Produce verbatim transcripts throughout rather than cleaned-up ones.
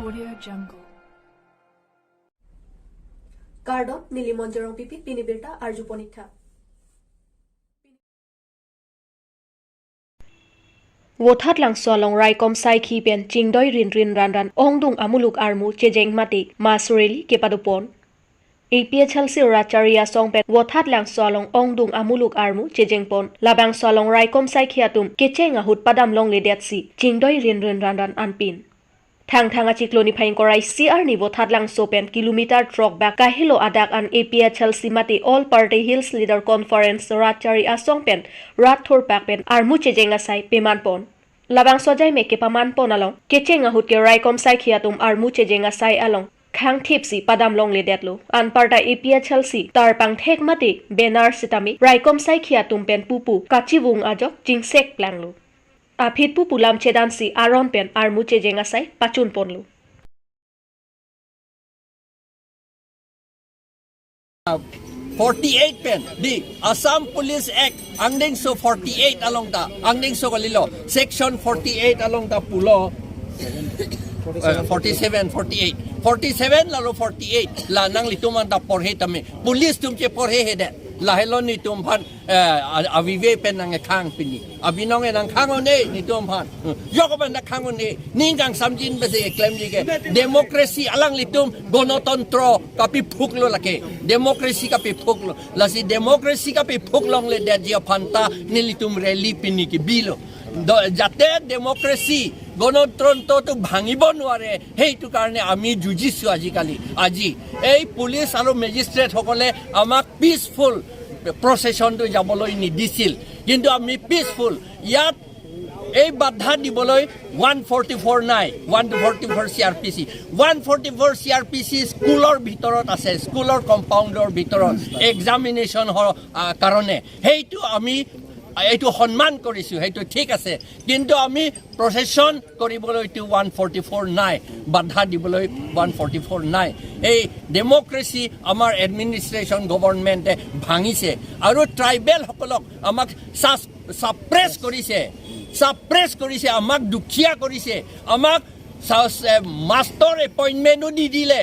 Audio Jungle. Kardom, neli Monjorong Pipi, pini birta arjupon ik tha. Vothatlangso along raikom saikhi pen chingdoi rinrin ranran ongdung amuluk armu chejeng mate mass rally kepadopon. A P H L C rat chari asong pen Vothatlangso along ongdung amuluk armu chejengpon. Labangso along raikom saikhi atum kecheng ahut padam longledetsi chingdoi rinrin ranran anpin. Thangthang achiklo niphai ingkoi ra isi arni Vothatlangso pen kilometer throk bak kahelo adak an A P H L C mate All Party Hills Leader Conference rat chari asong pen rat thurpak pen armu chejeng asai pemanpon. Labangso ajaime kepamanpon along kecheng ahut ke raikom saikhi atum armu chejeng asai along khangthipsi padam longledetlo. Anparta A P H L C tarpangthek mate banner sitame raikom saikhi atum pen pupu kachivung ajok chingsekplanglo. Aphi pupu lam chedansi aron pen armu chejeng asai pachunponlo. Forty-eight pen, the Assam Police Act, angdengso forty-eight along ta, angdengso kalilo, section forty-eight along ta pulo, eh, forty-seven, forty-eight, forty-seven lalo forty-eight, la nanglitum anta porhe tame, police atum cheporhe hede, lahelo netum aphan, eh, a- avive pen nangkhang pini. Abinong e nangkhang un-e, netum aphan. Yok aphan nangkhang un-e. Ning kangsamjin besi keklemji ke. Democracy alanglitum gonotontro kapiphuklo lake. Democracy kapiphuklo. Lasi democracy kapiphuk longledetji aphan ta nelitum rally pini kebilo. দ- যাতে ডেমক্ৰেচি গণতন্ত্ৰটো ভাঙিব নোৱাৰে, সেইটো কাৰণে আমি যুঁজিছোঁ আজিকালি। আজি এই পুলিচ আৰু মেজিষ্ট্ৰেটসকলে আমাক পিচফুল প্ৰচেছনটো যাবলৈ নিদিছিল, কিন্তু আমি পিচফুল ইয়াত এই বাধা দিবলৈ ওৱান ফৰ্টি ফ'ৰ নাই, ওৱান ফৰ্টি ফ'ৰ চি R P C, one forty four চি আৰ পি চি স্কুলৰ ভিতৰত আছে, স্কুলৰ কম্পাউণ্ডৰ ভিতৰত এক্সামিনেশ্যন কাৰণে। সেইটো আমি এইটো সন্মান কৰিছোঁ, সেইটো ঠিক আছে, কিন্তু আমি প্ৰচেছন কৰিবলৈতো ওৱান ফৰ্টি ফ'ৰ নাই, বাধা দিবলৈ ওৱান ফৰ্টি ফ'ৰ নাই। এই ডেমক্ৰেচি আমাৰ এডমিনিষ্ট্ৰেশ্যন গভৰ্ণমেণ্টে ভাঙিছে আৰু ট্ৰাইবেলসকলক আমাক ছাছ ছাপ্ৰেছ কৰিছে, ছাপ্ৰেছ কৰিছে, আমাক দুখীয়া কৰিছে, আমাক ছাছ- এ, মাষ্টৰ এপইণ্টমেণ্টো নিদিলে,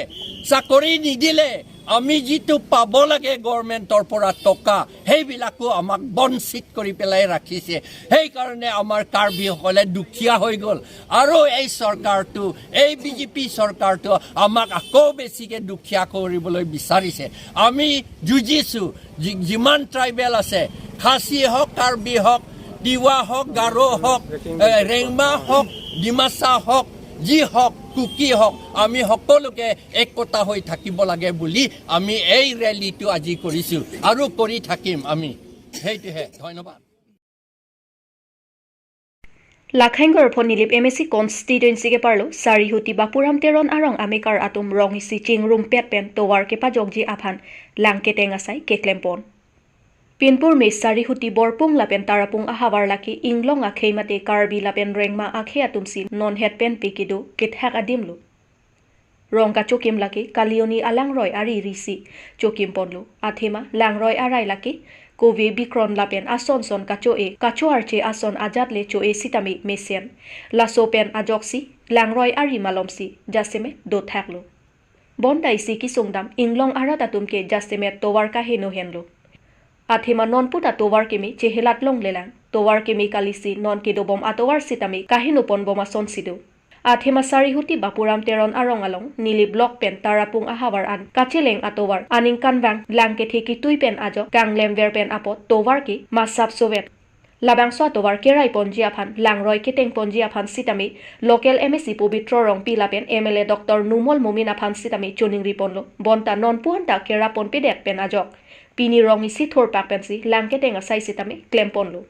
চাকৰি নিদিলে, আমি যিটো পাব লাগে গভৰ্ণমেণ্টৰ পৰা টকা, সেইবিলাকো আমাক বঞ্চিত কৰি পেলাই ৰাখিছে। সেইকাৰণে আমাৰ কাৰ্বিসকলে দুখীয়া হৈ গ'ল আৰু এই চৰকাৰটো, এই বি জে পি চৰকাৰটো আমাক আকৌ বেছিকৈ দুখীয়া কৰিবলৈ বিচাৰিছে। আমি যুঁজিছোঁ, যি- যিমান ট্ৰাইবেল আছে, খাচী হওক, কাৰ্বি হওক, তিৱা হওক, গাৰো হওক, এ, ৰেংমা হওক, ডিমাচা হওক, যি হওক, কুকি হওক, আমি সকলোকে একতা হৈ থাকিব লাগে বুলি আমি এই ৰেলীটো আজি কৰিছোঁ আৰু কৰি থাকিম আমি। সেইটোহে। ধন্যবাদ। Lakhaing Gorphon Nilip M A C constituency keparlo Sarihuti Bapuram Teron arong amekar atum rong isi chingrumpet pen tovar kepajokji aphan langketeng asai keklempon. Pinpur me Sarihuti Borpung lapen Tarapung ahavar lake Inglong akhei mate Karbi lapen Rengma akhei atumsi nonhet pen pe kedo kethak adimlo. Rong kachokim lake Kalioni alangroi ari risi chokimponlo. Athema langroi arai lake kove bikron lapen ason son kacho-e kacho-arche ason ajat le cho-e sitame mesen. Laso pen ajoksi langroi ari malomsi jasemet dothaklo. Bonta isi kesung dam Inglong arat atum ke jasemet tovar kaheno henlo. Athema nonpu ta tovar keme chehelat longlelang. Tovar keme kalisi non kedobom atovar sitame kahenoponbom asonsi do. Athema Sarihuti Bapuram Teron arong along Nilip block pen Tarapung ahavar an kacheleng atovar aningkanvang lang kethe ketui pen ajok kanglemver pen apot tovar ke masap sovet. Labangso atovar keraiponji aphan, langroi ketengponji aphan sitame local M A C Pobitro Rongpi lapen M L A Doctor Numal Momin aphan sitame choningriponlo. Bonta nonpu anta keraponpedet pen ajok pini rong isi thurpak pensi langketeng asai sitame klemponlo.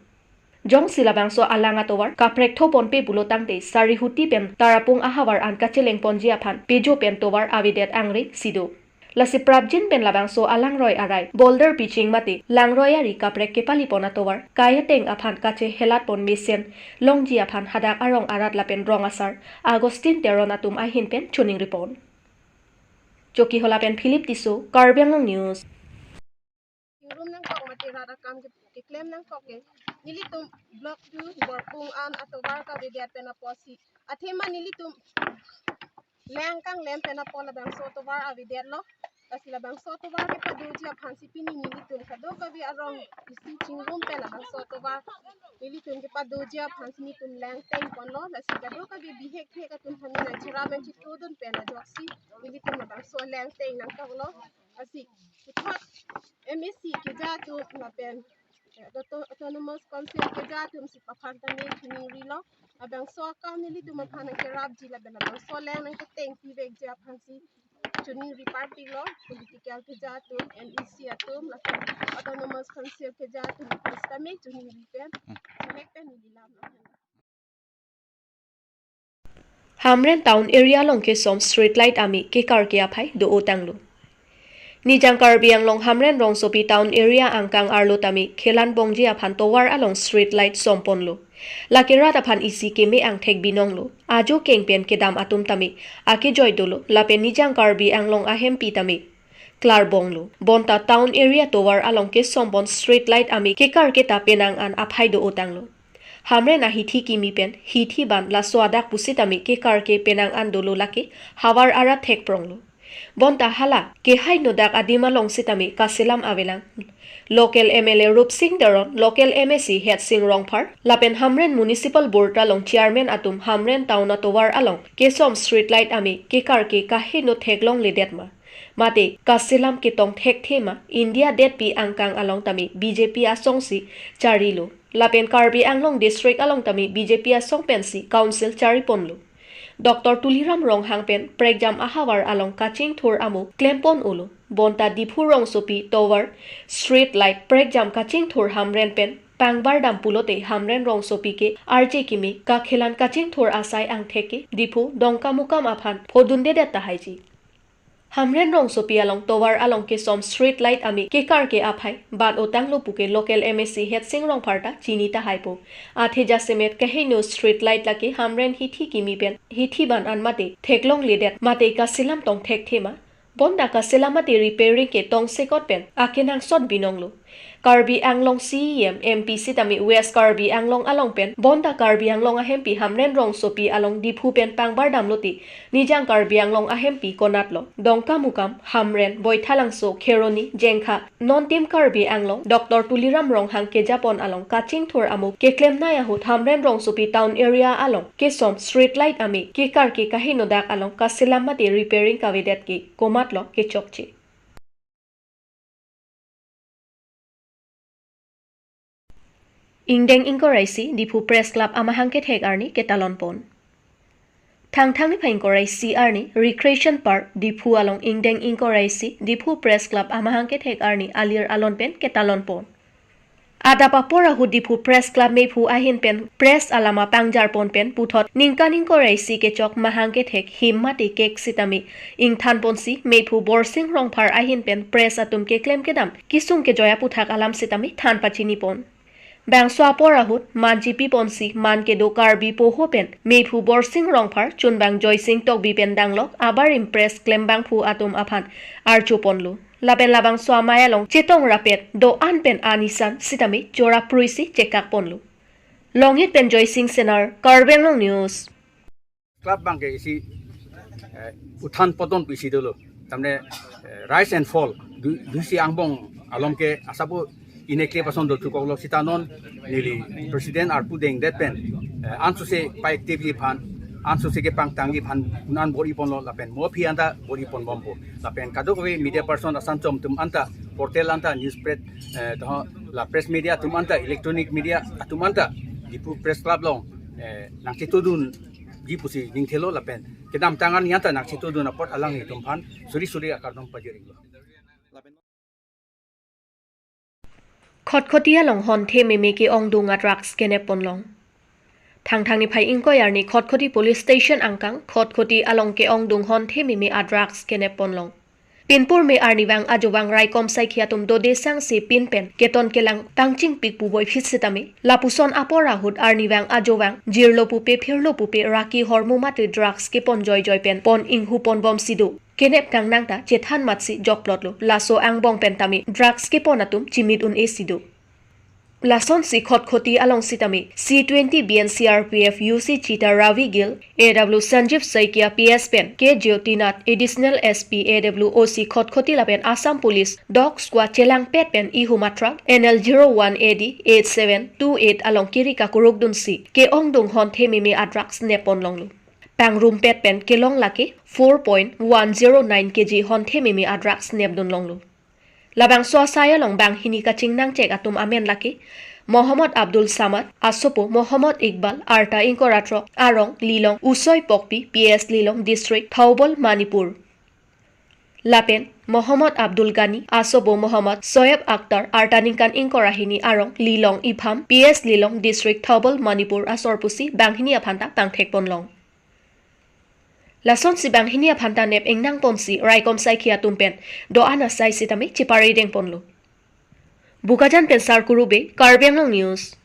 Jongsi labangso alang atovar kaprekthoponpe pulo tangte Sarihuti pen Tarapung ahavar an kachelengponji aphan pejo pen tovar avedet angresi do. Lasi prapjin pen labangso alangroi arai boulder pitching mate langroi ari kaprek kepalipon atovar kai ateng aphan kachehelatpon mesen longji aphan hadak arong arat lapen rong asar Augustine Teron atum ahin pen choningripon. Chokihola pen Philip Tisso, Karbi Anglong News. Chingrum nangkok mate rat akam ke- keklem nangkok ke. Nelitum block two Borpung an atovar kavedet pen apotsi. Athema nelitum Leng kanglem pen apot labangso atovar avedetlo. Lasi labangso atovar kepadoji aphansi pini nelitum kadokave arong isi chingrum pen labangso atovar nelitum kepadoji aphansi nelitum leng tengponlo. Lasi kadokave bihek hek atum thamin nangcherap nangchitudun pen ajoksi nelitum labangso leng teng nangkoklo. Lasi puthot M A C keja atum lapen, eh, auto-, Autonomous Council keja atumsi aphan tame chiningrilo. Labangso akam nelitum aphan nangcherapji lapen labangso leng nangketengpivekji aphansi chiningri parpiklo. Political keja atum, M A C atum, lapen Autonomous Council keja atum sitame chiningri pen, selek pen neli lamlo. Hamren town area along kesom street light amei kekarke aphai do-o tanglo. Nijang Karbi Anglong Hamren rongsopi town area angkang arlo tame khelan bongji aphan tovar along street light somponlo. Lake rat aphan isi keme angthek binonglo. Ajo keng pen kedam atum tame akejoi dolo, lapen Nijang Karbi Anglong ahempi tame klarbonglo. Bonta town area tovar along kesompon street light amei kekarke ta penang an aphai do-o tanglo. Hamren ahithi kimi pen hithi ban laso adak pusitame kekarke penang an dolo, lake havar arat thekpronglo. Bonta hala kehai nodak adim along sitame kaselam avelang. Local M L A Rupsing Teron, local M A C Hetsing Rongphar, lapen Hamren Municipal Board along chairman atum Hamren town atovar along kesom street light amei kekarke kaheno theklongledet ma, mate kaselam ketong thekthe ma, India detpi angkang along tame B J P asongsi charilo. Lapen Karbi Anglong district along tame B J P asong pensi council chariponlo. Doctor Tuliram Ronghang pen prekjam ahavar along kachingthur amo klempon-olo. Bonta Diphu rongsopi tovar street light prekjam kachingthur Hamren pen pangbardam pulote Hamren rongsopi ke arje kimi kakhelan kachingthur asai angthek ke Diphu Dongkamukam aphan phodundedet tahaiji. Hamren rongsopi along tovar along kesom street light amei kekarke aphai ban otanglo puke local M A C Hetsing Rongphar ta chini tahaipo. Athe jasemet kaheno street light lake Hamren hithi kimi pen hithi ban an mate theklongledet, mate kaselam tong thekthe ma. Bonta kaselam mate repairing ketong sekot pen akenangsot binonglo. Karbi Anglong C E M, M P sitame West Karbi Anglong along pen bonta Karbi Anglong ahempi Hamren rongsopi along Diphu pen pangbardamlote Nijang Karbi Anglong ahempi konatlo. Dongkamukam, Hamren, Boithalangso, Kheroni, Jengkha, non tim Karbi Anglong, Doctor Tuliram Ronghang kejapon along kachingthur amo keklemnei ahut Hamren rongsopi town area along kesom street light amei kekarke kaheno dak along kaselam mate repairing kavedet ke komatlo kechokche. Ingdeng ingkoi ra isi Diphu Press Club amahang kethek arni ketalonpon. Thangthang niphai ingkoi ra isi arni Recreation Park Diphu along ingdeng ingkoi ra isi Diphu Press Club amahang kethek arni alir alon pen ketalonpon. Adap apor ahut Diphu Press Club mephu ahin pen press alama pangjarpon pen puthot ningkan ingkoi ra isi kechok mahang kethek him mate cake sitame ingthanponsi mephu Borsing Rongphar ahin pen press atum keklem kedam kesung kejoi aputhak alam sitame than pachinipon. Bangso apor ahut man chipiponsi man kedo Karbi poho pen mephu Borsing Rongphar chunbang Joysing Tokbi pen danglok abarim press klembangphu atum aphan archoponlo. Lapen labangso amei along chetong rapet do-an pen anisan sitame chorapruisi chekakponlo. Longit pen Joysing Senar, Karbi Anglong News. Club abang ke isi, eh, uthan poton pu isi dolo. Tamne, eh, rise and fall. Du, dusi angbong along ke asapo inekle pason do chukoklo sita non neli president arpu dengdet pen, eh, ansose pa-active ji aphan, ansose kepangtang ji aphan, un-an bor-iponlo lapen mo aphi anta bor-iponbompo. Lapen kadokave media person asan chom atum anta, portal anta, news press, eh, to la press media atum anta, electronic media atum anta, Diphu Press Club along, eh, nangchetudunji pusi ningthelo lapen kedamtang arni anta nangchetudun apot alanglitum aphan suri suri akardom pajirlo. Khatkhati along honthe meme ke-ongdung a-drugs kenepponlong. Thangthang niphai ingkoi arni Khatkhati Police Station angkang Khatkhati along ke-ongdung honthe meme a-drugs kenepponlong. Pinpur me arnivang ajovang raikom saikhi atum dode sangse pin pen keton kelang pangchingpik pu voiphit sitame lapuson apor ahut arnivang ajovang jirlo pupe phirlo pupe raki hormu mate drugs kepon joijoi pen pon inghuponbomsi do. Kenep kangnang ta chethan matsi jokplotlo. Laso angbong pen tame drugs kepon atum chimit un-esi do. Lasonsi Khatkhati along sitame C twenty B N C R P F U C Chita Ravi Gill, A W Sanjeev Saikia P S pen K Jyotinath Additional S P A W O C Khatkhati lapen Assam Police dog squad chelangpet pen ihum a truck N L zero one A D eight seven two eight along kiri kakuruk dunsi ke-ongdung honthe meme a drugs neppon longlo. Pangrumpet pen kelong lake four point one zero nine K G honthe meme a drugs nepdun longlo. Labangso asai along banghini kachingnangchek atum amen lake Mohammad Abdul Samad, asopo Mohammad Iqbal, arta ingkoi ra throk, arong Lilong Usoi Pokpi, P S Lilong District, Thoubal, Manipur. Lapen Mohammad Abdul Ghani, asopo Mohammad Soeb Akhtar, arta ningkan ingkoi ra hini, arong Lilong Ipham, P S Lilong District, Thoubal, Manipur asor pusi banghini aphanta pangthekpon long. Lasonsi banghini aphanta nep-ingnangponsi raikom saikhi atum pen do-an asai sitame chepare dengponlo. Bokajan pen Sarkuru Bey, Karbi Anglong News.